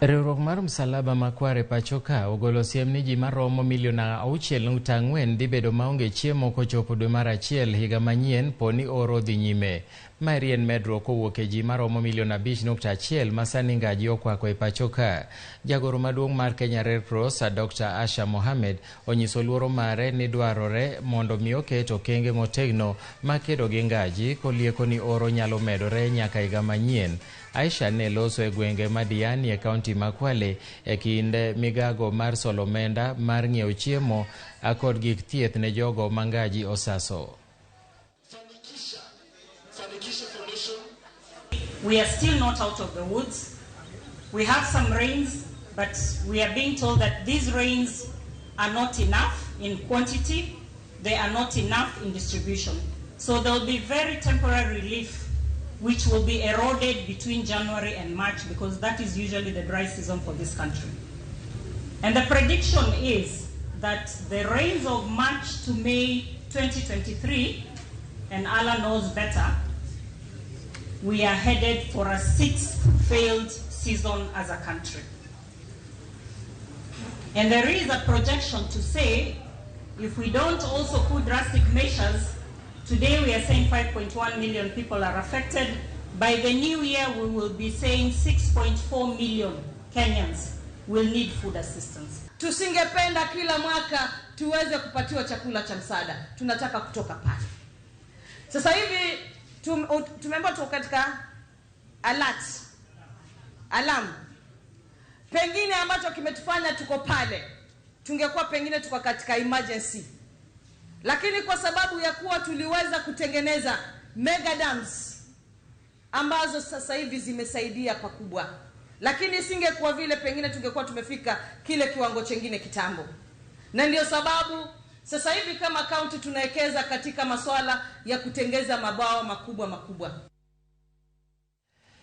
Riwruok mar Msalaba Makwar e pacho ka ogolo siem ni ji maromo milion 6.4 dhi bedo maonge chiemo kochopo dwe mar achiel higa manyien po ni oro dhi nyime. Maeri en medruok kowuok e ji maromo milion 5.1 ma sani ngaji okwako e pacho ka. Jagoro maduong' mar Kenya Red Cross, Dr. Asha Mohamed, onyiso luoro mare ni dwarore mondo mi oket okenge motegno makedo gi ngaji kolieko ni oro nyalo medore nyaka higa manyien. Aisha ne loso e gwenge ma Diani e kaunti ma Kwale e kind migago mar solo omenda mar ng'iewo chiemo kod gik thieth ne jogo ma ngaji osaso. We are still not out of the woods. We have some rains, but we are being told that these rains are not enough in quantity. They are not enough in distribution. So there will be very temporary relief which will be eroded between January and March, because that is usually the dry season for this country. And the prediction is that the rains of March to May 2023, and Allah knows better, we are headed for a sixth failed season as a country. And there is a projection to say, if we don't also put drastic measures, today we are saying 5.1 million people are affected. By the new year, we will be saying 6.4 million Kenyans will need food assistance. Tusingependa kila mwaka tuweze kupatiwa chakula cha msaada. Tunataka kutoka pale. Sasa hivi tumeambiwa tuko katika alert, alarm. Pengine ambacho kimetufanya tuko pale, tungekuwa pengine tuko katika emergency. Lakini kwa sababu ya kuwa tuliweza kutengeneza mega dams ambazo sasa hivi zimesaidia pakubwa. Lakini isingekuwa vile, pengine tungekuwa tumefika kile kiwango chengine kitambo. Na ndio sababu sasa hivi kama county tunawekeza katika masuala ya kutengeza mabwawa makubwa makubwa.